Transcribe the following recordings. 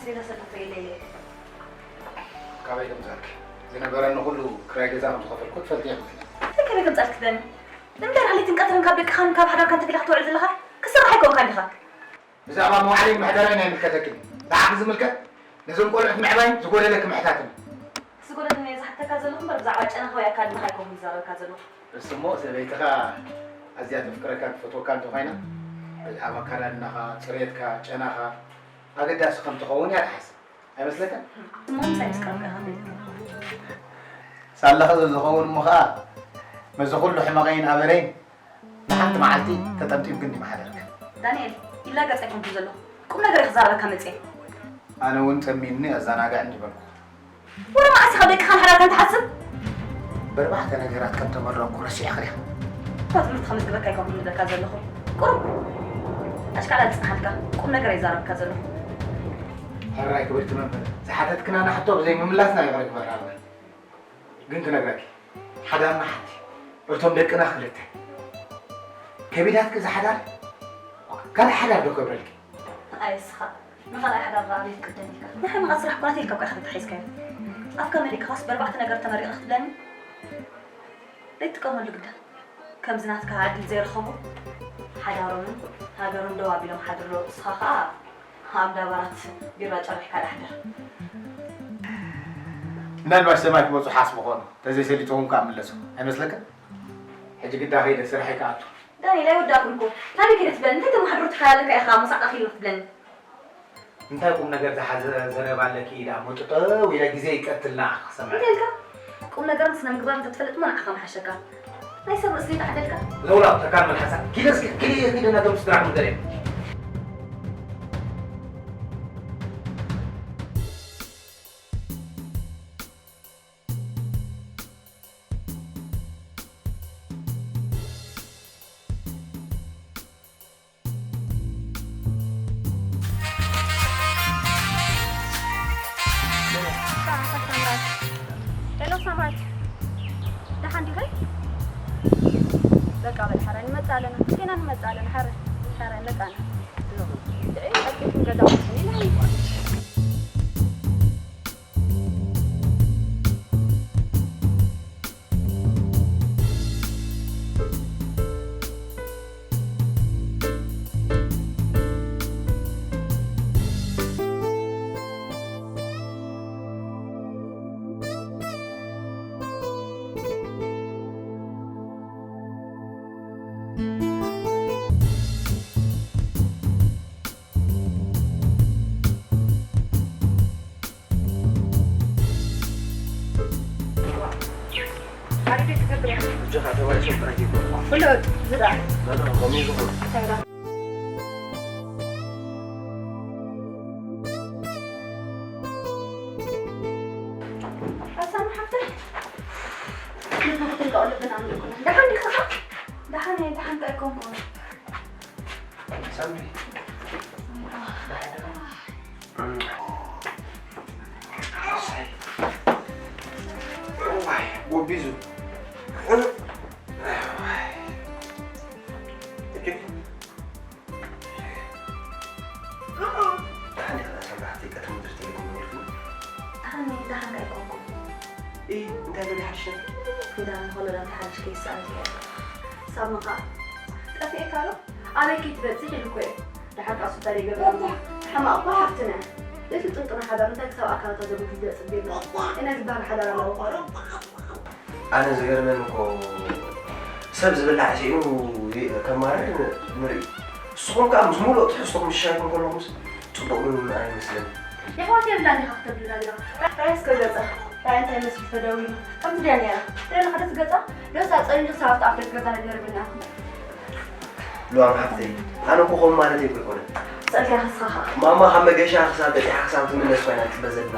ገዛ ሰለኹ ኢለ ኢለ። ካበይ ከምጻልክ ዝነበረኒ ኩሉ ክራይ ገዛ ከም ዝኸፈልኩ ትፈልጥ ኢኻ። እንታይ ከመይ ከምጻልክ ደኒ? ንምንታይ ለይትን ቀትርን ካብ ደቅኻን ካብ ሓዳርካን ተፈሊኻ ትውዕል ዘለኻ? ክትሰርሕ ኣይኮንካን ዲኻ? ብዛዕባ መዋዕለይ ምሕደራይ ናይ ምልከተክን እዩ። ንዓኺ ዝምልከት ነዞም ቆልዑት ምዕባይን ዝጎደለኪ ምሕታትን እዩ። ዝጎደለኒ እየ ዝሓተካ ዘለኹ እምበር ብዛዕባ ጨናኻ ወይ ኣካድናኻ ኣይኮንኩን ዝዛረበካ ዘለኹ። እሱ እሞ ሰበይትኻ ኣዝያ ተፍቅረካን ትፈትወካን እንተኾይና ብዛዕባ ኣካዳድናኻ፣ ፅሬትካ፣ ጨናኻ ኣገዳሲ ከም ትኸውን እያ ትሓስብ። ኣይመስለካን? እሞ ምሳይ ምስ ቀረብካ ከመይ ትብል? ሳላ ከምዚ ዝኸውን እሞ ኸኣ ምስዚ ኩሉ ሕመቐይን ኣበረይን ንሓንቲ መዓልቲ ተጠምጢምክን ዲምሓደርክን። ዳንኤል፣ ይላገጽ ኣይኮንኩን ዘለኹ። ቁም ነገር እየ ክዛረበካ መጽየ። ኣነ እውን ጠሚኒ ኣዘናግዕኒ በልኩ። ወረ መዓስ ኢኻ ደቅኻን ሓዳርካን ትሓስብ? በርባዕተ ነገራት ከም ተመረቕኩ ረሲዕኺ ዲኻ? እኳ ትምህርቲ ከመዝግበካ ኣይኮንኩን ዝብለካ ዘለኹ። ቁሩብ ኣሽካዕላል ይጽንሓልካ። ቁም ነገር እየ ዝዛረበካ ዘለኹ። ሕራይ ክብርቲ መምህር፣ ዝሓተትክናና ሕቶ ብዘይ ምምላስና ይቕረ ግበራልና። ግን ክነግረኪ፣ ሓዳርና ሓንቲ፣ እቶም ደቅና ክልተ። ከቢዳትኪ እዛ ሓዳር? ካልእ ሓዳር ዶ ክገብረልኪ? ኣይ እስኻ ንኻልኣይ ሓዳር ደኣ ኣበይ ክትቅደም ኢልካ? ንሓይምኻ ስራሕ እኳ ናተይ ኢልካ እኮ ኢኻ ተታሒዝካዮ። ኣፍካ መሊእካስ በርባዕተ ነገር ተመሪቐ ክትብለኒ? ዘይትጥቀመሉ ግዳ። ከምዚ ናትካ ዕድል ዘይረኸቡ ሓዳሮምን ሃገሮም ደው ኣቢሎም ሓድሮ እስኻ ኸኣ ኣብ ዳባራት ቢራ ጨሪሕካ ዳሕድር። ምናልባሽ ሰማይ ክመፁ ሓስቡ ኾኑ ተዘይሰሊጥዎም ከዓ ምለሱ ኣይመስለካ? ሕጂ ግዳ ከይደ ስርሐይ ክኣቱ። ዳንኤል ኣይወዳእኩን እኮ። ናበይ ከይደ ትብለኒ? እንታይ ተመሓድሮ ትካል ኣለካ ኢኻ መሳዕጣ ኪሎ ትብለኒ? እንታይ ቁም ነገር ዝሓዘ ዘረባ ኣለኪ ኢዳ እሞ ጥጠው ኢለ ግዜ ይቀትልና ክሰምዕ። እንታይ ኢልካ? ቁም ነገርን ስነ ምግባርን እንተትፈልጥ እሞ ንዓኻ ምሓሸካ። ናይ ሰብ ርእሲ ዘይተዓደልካ። ለውላው ተካል መልሓሳ ኪደ እስኪ ኪደ ኪደ ነቶም ስድራኹም ገለ። ሄሎ ሳምራዊት፣ ደሓን ዲኺ? በቃ በል ሓራይ ንመጽእ ኣለና፣ ምስኪና ንመጽእ ኣለና። ሓራይ ሓራይ መጻና። ጥዑይ ኣኪብኩም ገዛ ጎቢዙ ኣነ ደሓን ኣይኮንኩን። እይ እንታይ በለ ሓድሽ ነገር? እንዳ ንኸሎ ዳንታ ሓድሽ ከይሰኣል ዝያዳ ሳሚ ኸኣ ጠፊእካ ኣሎ ኣበይ ከይትበጽሕ ኢሉ እኮ እዩ። ደሓር ከኣ ሱዳር ይገብረና። ሕማቕ እኮ ሓፍትና እያ። ዘይትጥንጥኖ ሓዳር እንታይ ክሳብ ኣካላታ ዘጉድል ዘጽብ የለን። ኢና ዝበሃል ሓዳር ኣለዎ እኮ። ኣነ ዝገርመኒ እኮ ሰብ ዝብላዕ ስኢኑ ከማርር ንርኢ። ንስኹም ከኣ ምስ ሙሉእ ትሕዝቶኹም ሽሻይኩም ከለኹምስ ጽቡቕ እውን ኣይመስልን። የሕዋት የብላን ዲኻ ክተብልና ዲኻ? ራእይ እስከ ገጻ ራእይ እንታይ መስል ተደዊሉ ከምዚ ድያ ነይራ? ደለ ሓደ ዝገጻ ገጻ ጸሊሉ ክሳብ ኣብቲ ኣፍደገ ገዛ ነደርብና። ሉዋም ሓፍተይ ኣነ እኮ ከምኡ ማለተይ እኮ ኣይኮነን። ጸልካ ከስኻኻ። ማማ ካብ መገሻ ክሳብ በጺሓ ክሳብ ትምለስ ኮይና ንጽበ ዘለና።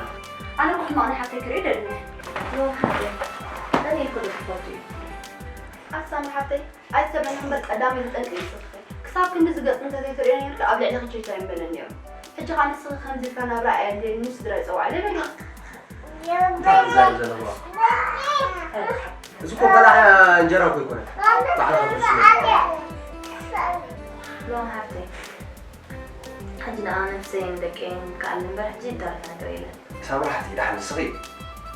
ኣነ እኮ ሕማቕ ናይ ሓፍተይ ክርኢ ደልኒ። ሉዋም ሓፍተይ ቀሊል እኮ ዶ ትፈቱ እዩ? ኣሳሚ ሓፍተይ ኣይሰበን እምበር ቀዳሚ ብጠንቂ ይጽፍኺ። ክሳብ ክንዲ ዝገጽ እንተዘይትርእዮ ነይርኪ ኣብ ልዕሊ ክችይታ ይንበለኒ ነይሩ። ሕጂ ኸኣ ንስኺ ከምዚ ኢልካ ናብራ ኣየድልየኒ ንስድራ ይጸውዓ ለበኒ። እዚ እኮ በላዓ እንጀራ እኮ ይኮነ። ባዕልኻ ትወስኖ። ሎም ሃብተይ ሕጂ ንዓ ነፍሰይን ደቀይን ከኣል እምበር ሕጂ ዝተረፈ ነገር የለን። ሳምራሕቲ፣ ደሓን ንስኺ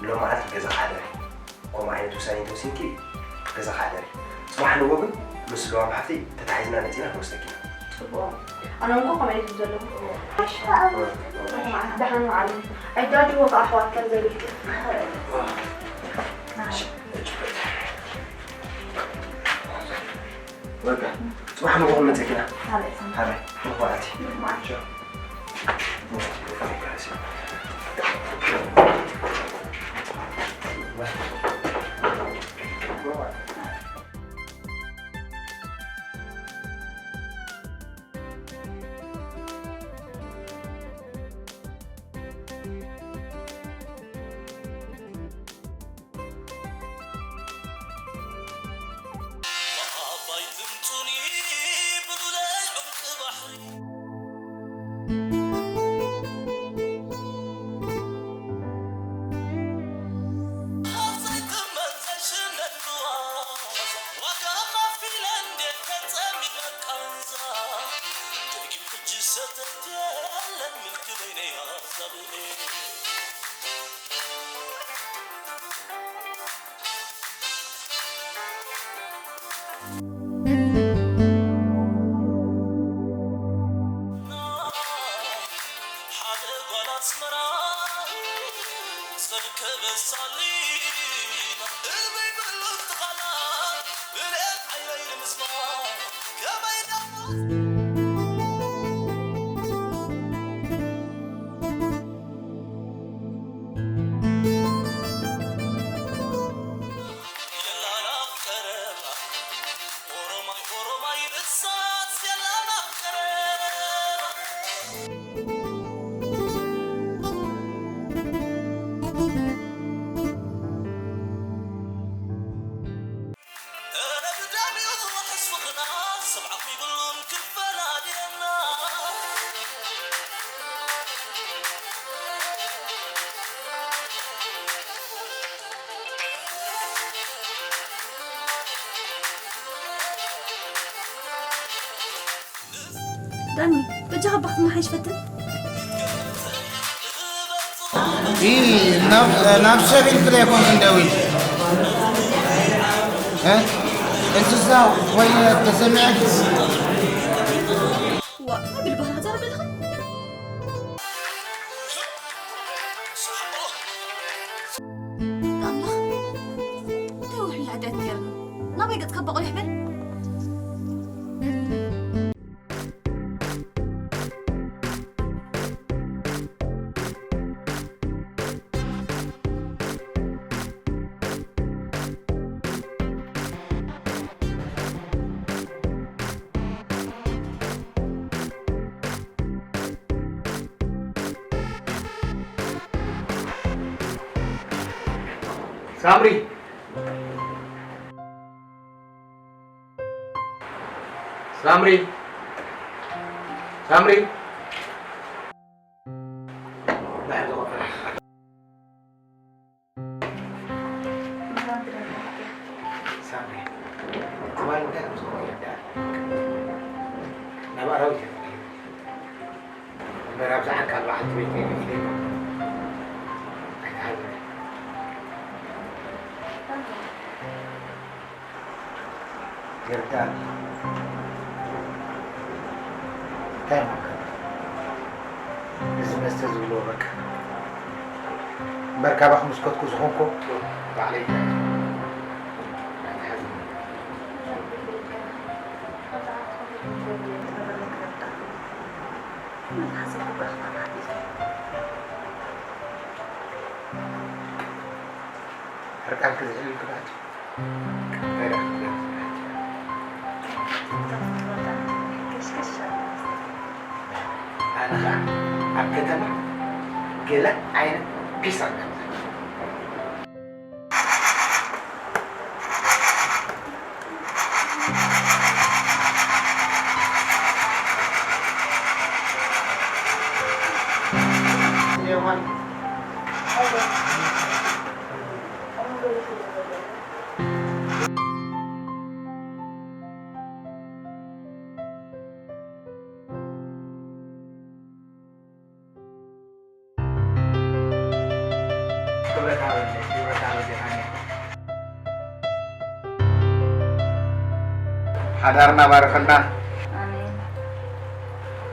ንሎማዓንቲ ገዛ ክሕደሪ። ከምኡ ዓይነት ውሳኔ እንተወሲንኪ ገዛ ክሕደሪ። ጽባሕ ንግሆ ግን ምስ ለዋም ሓፍቲ ተታሒዝና መጺና ክንወስደኪ ኢና። ጽቡቕ። ኣነ እውን እኮ ከምኡ እየ ዝብል ዘለኹ። እዎ። ደሓን መዓልቲ። ኣይዳድዎ ከኣ ኣሕዋት ከም ዘይብልኪ። እሺ፣ እሺ። በቃ፣ ጽባሕ ንግሆ መጺእኪና። ሓራይ፣ ሓራይ። ጽቡቕ መዓልቲ። ቻው። ዳኒ፣ በጃኻ ኣባኻ ትመሓይሽ ፈትን። ኢ፣ ናብ፣ ናብ ሰብ ኢልክለ ይኮንክን ደዊል። እ? እንስሳ ወይ ተሰሚዐኪ? ዋ፣ መብል ባህራ ትዛረብ ዘለኻ? ኣምላኽ፣ እንታይ ውሕሉል ዕድለት ነይርና? ናበይ ገጽካ በቑል ይሕበል? ሳምሪ! ሳምሪ! ሳምሪ! ሳምሪ! ትማሊ እንታይ ከም ዝገበረ ይርዳእ። ናብ ኣራዊት እየ ተቐይሩ። እምበር ኣብዛ ዓርካ በዓልቲ ቤተይ ኢለ ኣይትሃብኒ። ይርዳእ። እንታይ እሞ ከ? እዚ መስተ ዝብልዎ በቃ። እምበር ካባኹም ዝከትኩ ዝኾንኩ ባዕለይ ኣይትሃብኒ። ሕርቃንኪ ዝሕልልኪ ዶ ሕጂ? እንታይ ደኣ ክትብለኒ? ኣነ ኸኣ ኣብ ከተማ ገለ ዓይነት ፒስ ኣጋጥመኒ። ሓዳርና ባርኸልና። ኣሜን።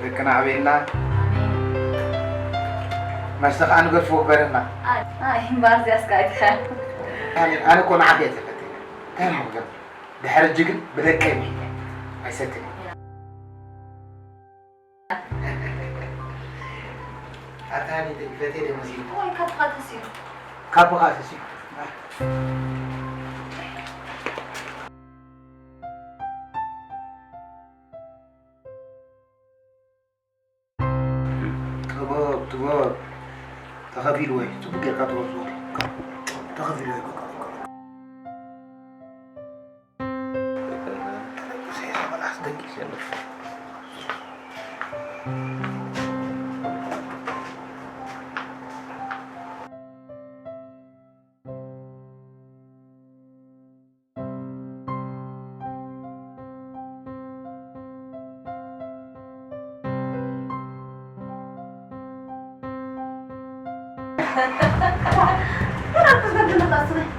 ደቅና ኣዕብየልና። ኣሜን። መስተ ከዓ ንገድፎ ግበረልና። ኣይ፣ ኣይ፣ እምበኣር እዚኣስ ከዓ ኣይትሕያ። ኣነ ኣነ እኮ ንዓኺ እየ ዝፈትያ። እንታይ እሞ ክገብር? ድሕሪ ሕጂ ግን ብደቀይ ምሒተ ኣይሰትን እየ። ኣታ ሃኒ ተይ ፈትየ ደይ መሲሉ። ዋይ ካብ ኻተስ እዩ። ካብ ኻተስ እዩ። ጥበብ ጥበብ ተኸፊሉ ወይ ጽቡቅ ጌርካ ጥበብ ዝወዱ ተኸፊሉ ወይ በቃ በቃ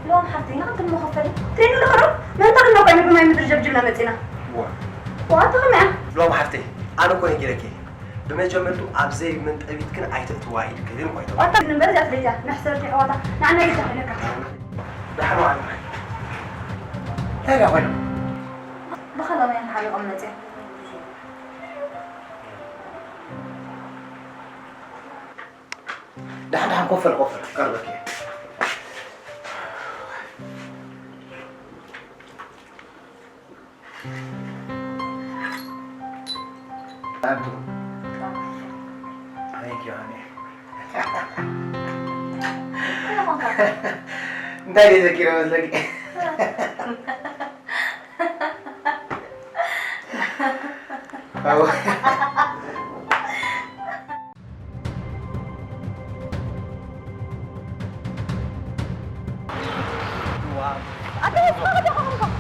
ሎም ሓፍተይ ንዓንተ እሞ ከፈለ ትሪኒ ንኸሮ መን ተቕና ኮይነ ብማይ ምድሪ ጀብጅብና መፂና ዋ ተኸመያ ሎም ሓፍተይ ኣነ እኮ ነጊረኪ ብመጀመርቱ ኣብ ዘይመንጠቢት ግን ኣይተእትዋ ኢልክን እኮ ኣይተባ ዋታ እምበር እዚኣ ፍለይታ መሕሰርቲ ኣሕዋታ ንዓና ግዳ ኣለካ ዳሕሮ ኣልማይ እንታይ ዳ ኮይኑ ብኸለመ ሓሪቖም መፅያ ደሓን ደሓን ኮፍ በል ኮፍ በል ቀርበክ እየ እንታይ ደይ ዘኪረ መስለኪ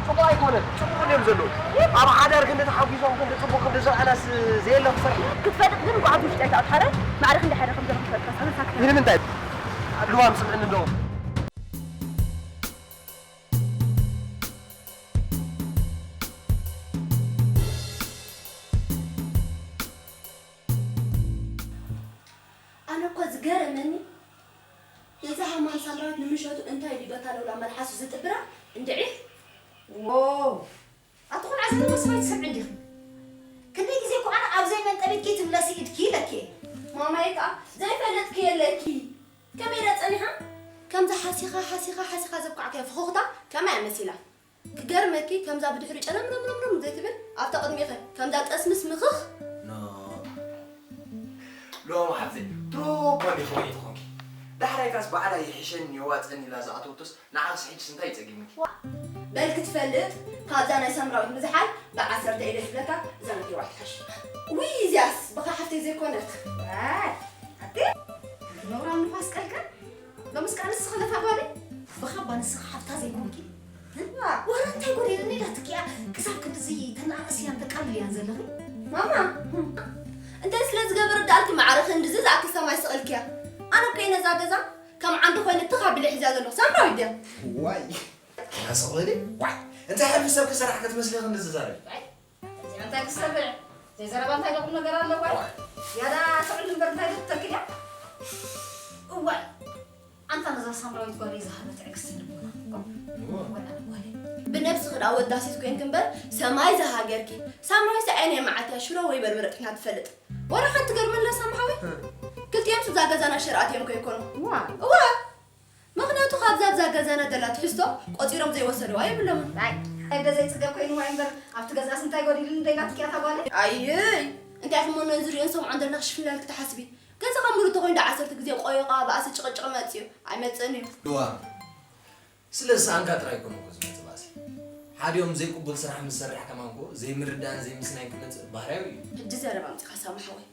ጽቡቕ ኣይኮነን ጽቡቕ እዮም ዘለዉ ኣብ ሓዳር ክንዲ ተሓጒሶም ክንዲ ጽቡቕ ክንዲ ዝረኣናስ ዘየለ ክሰርሕ ክትፈልጥ ግን ጓዕቱ ውሽጢ ኣይተኣትሓረ ማዕረ ክንዲ ሓደ ከም ዘሎ ክፈልጥ ከሳነ ሳክት ንምንታይ ልዋም ስምዕኒ ዶ ኣነ እኮ ዝገረመኒ እዛ ሃማን ሳምራዊት ንምሸቱ እንታይ ድዩ በታ ለውላ መልሓሱ ዝጥብራ እንድዒ ዎው ኣቲ ቆልዓ እዚ ደሞ ስማይ ትሰምዒ እንዲኺ ክንደይ ግዜ እኮ ኣነ ኣብ ዘይመንጠቢት ከይትምለሲ ኢድኪ ኢለኪ እየ ማማየ ከዓ ዘይፈልጥኪ የለኪ ከመይ ኢላ ፀኒሓ ከምዛ ሓሲኻ ሓሲኻ ሓሲኻ ዘብኳዕካያ ፍኹኽታ ከማይ እያ መሲላ ክገርመኪ ከምዛ ብድሕሪ ጨረምረምረምረም ዘይትብል ኣብታ ቅድሚኺ ከምዛ ጠስምስ ምኽኽ No ሎሚ ሓፍተይ ድሮ እኳ እንዲኺ ወይ ትኾንኪ ዳሕራይካስ ባዕላ ይሕሸኒ የዋፀኒ ኢላ ዝኣተወቶስ ንዓኽስ ሕጅስ እንታይ እዩ ፀጊሙኪ? በል ክትፈልጥ ካብዛ ናይ ሳምራዊት ምዝሓል ብዓሰርተ ኢለ ዝብለካ እዛ ናተይ ዋዕትሓሽ ውይ እዚኣስ ብኻ ሓፍተይ ዘይኮነት ኣይ ኣቲ ነውራም ንፋስ ቀልቀል ሎምስ ከዓ ንስኺ ለፋ ጓለይ ብኻባ ንስኺ ሓፍታ ዘይኮንኪ ዋላ እንታይ ጎዲልኒ ኢላትኪ እያ ክሳብ ክንድዚ ተናኣእስያን ተቃልልያን ዘለኺ ማማ እንታይ ስለ ዝገብር ዳኣልኪ ማዕረ ክንድዚ ዝኣክል ሰማይ ስቕልኪያ ኣነ እኮ ነዛ ገዛ ከም ዓንዲ ኮይነ ትኽ ኣቢለ ሒዝያ ዘለኹ ሳምራዊት ድያ ዋይ ኪና ስቕ በሊ ዋይ እንታይ ሕልፊ ሰብ ክሰርሕ ክትመስሊ ክንድዚ ዛረቢ እዚኣ እንታይ ክሰምዕ ዘይዘረባ እንታይ ደቑም ነገር ኣለዋ ያዳ ተዕሉ እምበር እንታይ ደትተክልያ እዋይ ኣንታ ነዛ ሳምራዊት ጓለይ ዝሃበ ትዕግስቲ ልቦና እኮ ወላ ጓለይ ብነብስኺ ደኣ ወዳሲት ኮይንኪ እምበር ሰማይ ዝሃገርኪ ሳምራዊት ሰኣይ ናይ መዓልትያ ሽሮ ወይ በርበረ ጥሒና ትፈልጥ ወላ ሓንቲ ገርመላ ሳምሓወይ ክልቲኦም ስዛ ገዛና ሸርኣት እዮም ከይኮኑ እዋ ምኽንያቱ ካብዛ ኣብዛ ገዛና ዘላ ትሕዝቶ ቆጺሮም ዘይወሰድዋ የብሎምን። ኣይ ኣደ ዘይጽገብ ኮይንዋ እምበር ኣብቲ ገዛስ እንታይ ጎዲሉኒ ዶ ኢላትኪ እያ እታ ጓለይ። ኣይይ እንታይ ክመኖ ዝሪኦን ዝሰምዖን ዘለና ክሽፍን ኢልኪ ትሓስቢ። ገዛኻ ምሉእ ተኾይኑ ዶ ዓሰርተ ግዜ ቆይቓ ብኣሰ ጭቕጭቕ መጺኡ ኣይመጽእን እዩ። እዋ ስለ ዝሰኣንካ ጥራይ ኣይኮነን እኮ ዝመጽእ ባእሲ። ሓዲኦም ዘይቅቡል ስራሕ ምስ ዝሰርሕ ከማን እኮ ዘይምርዳእን ዘይምስናይን ክመጽእ ባህርያዊ እዩ። ሕጂ ዘረባ ኣምጺእካ ሳሚ ሓወይ።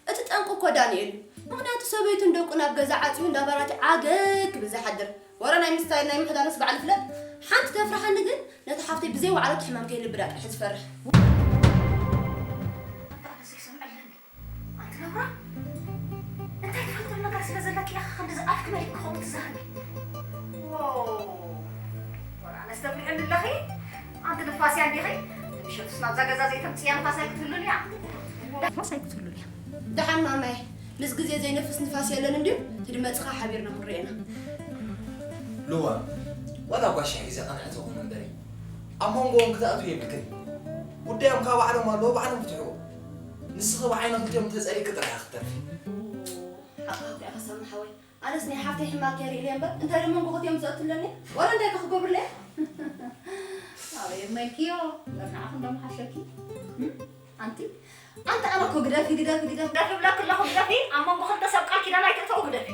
እቲ ጠንቂ እኮ ዳንኤል እዩ። ምኽንያቱ ሰበይቱን ደቁን ኣብ ገዛ ዓጽዩ እንዳባራቲ ዓገግ ክብል ዝሓድር። ወረ ናይ ምስታይን ናይ ምሕዳንስ ባዕሉ ይፍለጥ። ሓንቲ ተፍርሓኒ ግን ነታ ሓፍተይ ብዘይ ዋዕላ እቲ ሕማም ከይልብዳ ጥራሕ ዝፈርሕ። ኣንቲ ነውራ እንታይ ትፈልጥሉ ነገር ስለ ዘለኪ ኢኻ ከምዚ ኣፍኪ መሊእኪ ከምኡ ትዛረቢ? ኦ፣ ወላ ኣነስ ተፍርሕኒ ኣለኺ። ኣንቲ ንፋስያ እንዲኺ? ንምሸቱስ ናብዛ ገዛ ዘይተምጽእያ ንፋስ ኣይክትህሉን እያ። ንፋስ ኣይክትህሉን እያ። ደሓን ማማይ፣ ምስ ግዜ ዘይነፍስ ንፋስ የለን እንድዩ? ትድመጽኻ ሓቢርና ክንሪኦ ኢና። ልዋ፣ ዋላ ጓሻ ግዜ ቐንዐ ተኾነ እምበሪ፣ ኣብ መንጎኦም ክትኣትው የብልክን። ጉዳዮም ካብ ባዕሎም ኣለዎ፣ ባዕሎም ፍትሕዎ። ንስኺ ብዓይኒ ክልቲኦም እንተጸሊእኪ ጥራሕ ኢኺ ክትተርፊ። ሓቕኻ እኮ ኢኻ ሳሚ ሓወይ። ኣነስ ናይ ሓፍተይ ሕማቕ ከይርኢ ኢለ እምበር፣ እንታይ ደሞ እንጎኽት እዮም ዘእትለኒ? ዋላ እንታይ ከ ክገብሩለይ? ኣበይ እመልክዮ? መጽናዕቲ እንደምሓሸኪ። እም? ኣንቲ፣ ኣንቲ ኣነ እኮ ግደፊ፣ ግደፊ፣ ግደፊ፣ ግደፊ እብለኪ ኣለኹ፣ ግደፊ። ኣብ መንጎ ክልተ ሰብ ቃል ኪዳን ኣይትእተው፣ ግደፊ።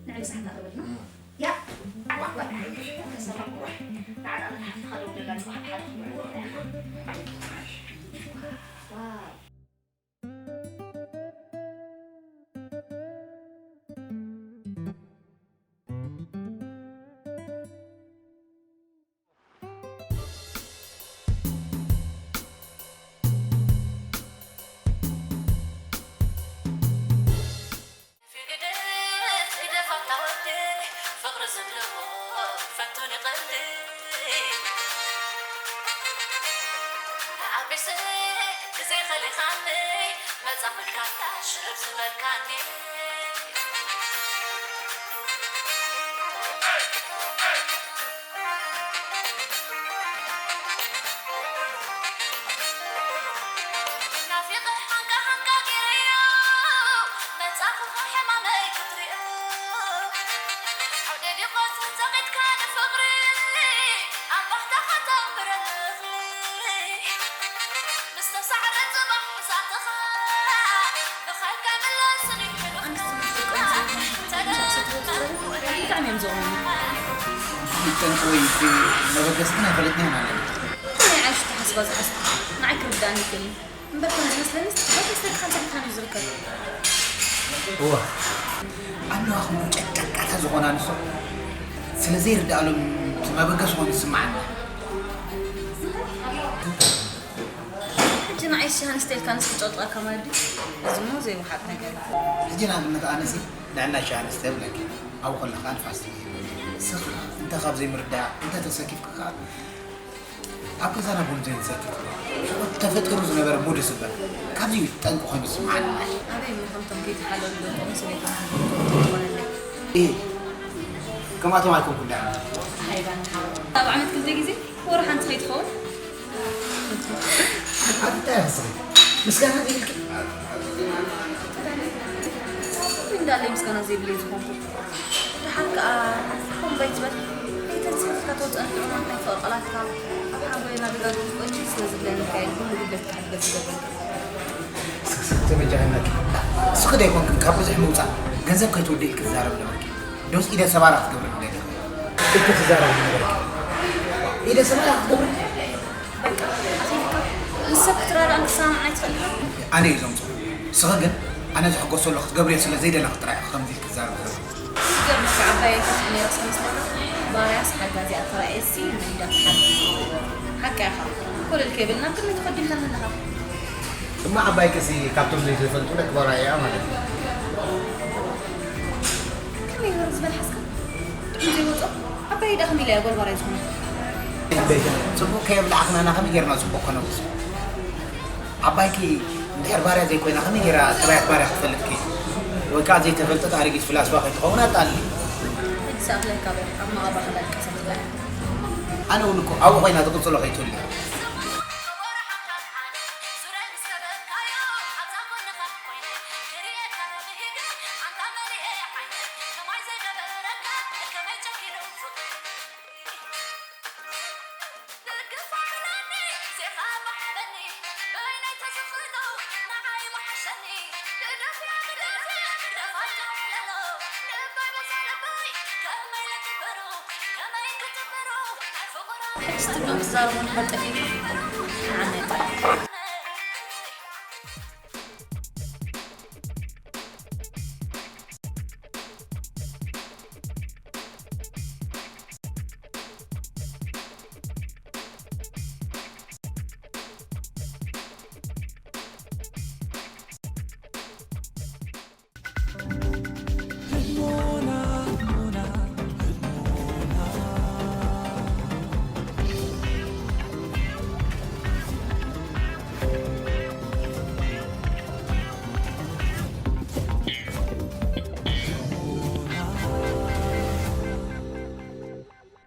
ንዕሊ ሳሕና ክበልና። ያ፣ ኣላ፣ ኣላ፣ ተሰማምዑ። ንዓና መትሓፍቲ ከደው ደላ ጽባሕ ሓደ ክምዕዎ። ዋው። ብጣዕሚ እዮም ዘቑምኒ። ይጠንቅ ወይ እቲ መበገሲ ግን ኣይፈለጥናዮን ኣለና። ናይ ዓሽ ተሓስባ ዝሓስብ ንዓይ ክርዳእኒ ይክእል እዩ። እምበር ከም ዝመስለኒ እቲ ትኹረት ምስ ደቂ ሓንቲ ሓንቲ እዩ ዝርከብ። እወ ኣለዋ ክብሉ ጨቅጨቃታ ዝኾና ንሶ ስለ ዘይርዳእሎም እቲ መበገሲ ኮይኑ ዝስምዓኒ። ሕጂ ንዓይ ሻሃን ስቴልካ ንስ ክጨውጥቐካ ማለት ድዩ? እዚ እሞ ዘይወሓጥ ነገር እዩ። ሕጂ ንኣብነት ኣነሲ ንዕና ሻሃን ስተ ብለኪ ኣብኡ ከለኻ ንፋስ ትበይ። ንስኻ እንተ ካብ ዘይምርዳእ እንተ ተሰኪፍካ ከኣ ኣብ ገዛና ቡን ዘይንሰቲ ተፈጢሩ ዝነበረ ሙድ ይስበር። ካብዚ እዩ ጠንቂ ኮይኑ ዝስምዓኒ። ኣበይ እሞ ከምቶም ከይተሓለሉ ደቆም ሰበይቶም ዝኾነለይ። እየ ከምኣቶም ኣይኮንኩን ደኣ። ሓይባን ኣብ ዓመት ክልተ ግዜ ወሩ ሓንቲ ከይትኸውን ኣንታ ያስሪ ምስጋና ዘይብልኪ እንዳለይ ምስጋና ዘይብለይ ዝኾንኩ ደሓር ከኣ ኮምቦ ይትበል ከይተንስሕካ ተውፀን ጥዑማት ናይ ፍቕሪ ቃላትካ ኣብ ሓጎይ ናብ ደጋግም ቆንጂ ስለ ዝብለኒ ከ ኩሉ ጉድለትካ ሕድገት ዝገብረልካ ተበጃህነኪ እስኺ ዶ ኣይኮንክን ካብ ብዙሕ ምውፃእ ገንዘብ ከይትወዲ ኢልኪ ትዛረብ ነበርኪ ዶስ ኢደ ሰባራ ክትገብሪ ደለኺ ኢልኪ ትዛረብ ነበርኪ ኢደ ሰባራ ክትገብሪ በቃ ኣኺልካ ምስ ሰብ ክትራዳእን ክሰማማዕን ኣይትኽእልን ኢኻ። ኣነ እዩ ዘምፅኦ። ንስኺ ግን ኣነ ዝሕጎሰሉ ክትገብርዮ ስለ ዘይደለኺ ጥራይ ኢኺ ከምዚ ኢልኪ ትዛረቢ ዘለኺ። ዝገርመካ ዓባየይ ከስብ ነይረስ ከመስለካ ባርያስ ሓጋዚኣ ተራእየሲ መሊዳ ትሓልፍ። ሓቃ ኢኻ። ኮለል ከይብል ናብ ቅድሚት ተቐዲምካኒ ኣለኻ። እማ ዓባይኪሲ ካብቶም ዘይተፈልጡ ደቂ ባርያ እያ ማለት እዩ። ከመይ ገይሩ ዝበልሓስካ? ጥዑም ዘይወጾ? ዓባየይ ደኣ ከመይ ኢላ እያ ጓል ባርያ ዝኾነት? ጽቡቕ ከየብላዕኽናና ከመይ ጌርና ጽቡቕ ከነውጽ? ዓባይኪ እንድሕር ባርያ ዘይኮይና ከመይ ጌራ ጠባያት ባርያ ክትፈልጥ ክኢላ? ወይ ከኣ ዘይተፈልጠት ኣረጊት ፍላስፋ ከይትኸውን ኣጣሊ። ሕጂ ሰኣኽለካ በል ኣብ መቓብርኻ ዳልቃ ሰትበል። ኣነ እውን እኮ ኣብኡ ኮይና ትቕጽሎ ከይትህሉ። ሕጂ ትብሎም ትዛረቡ እንድሕር ጠፊእካ ንዓና ይጠቅም።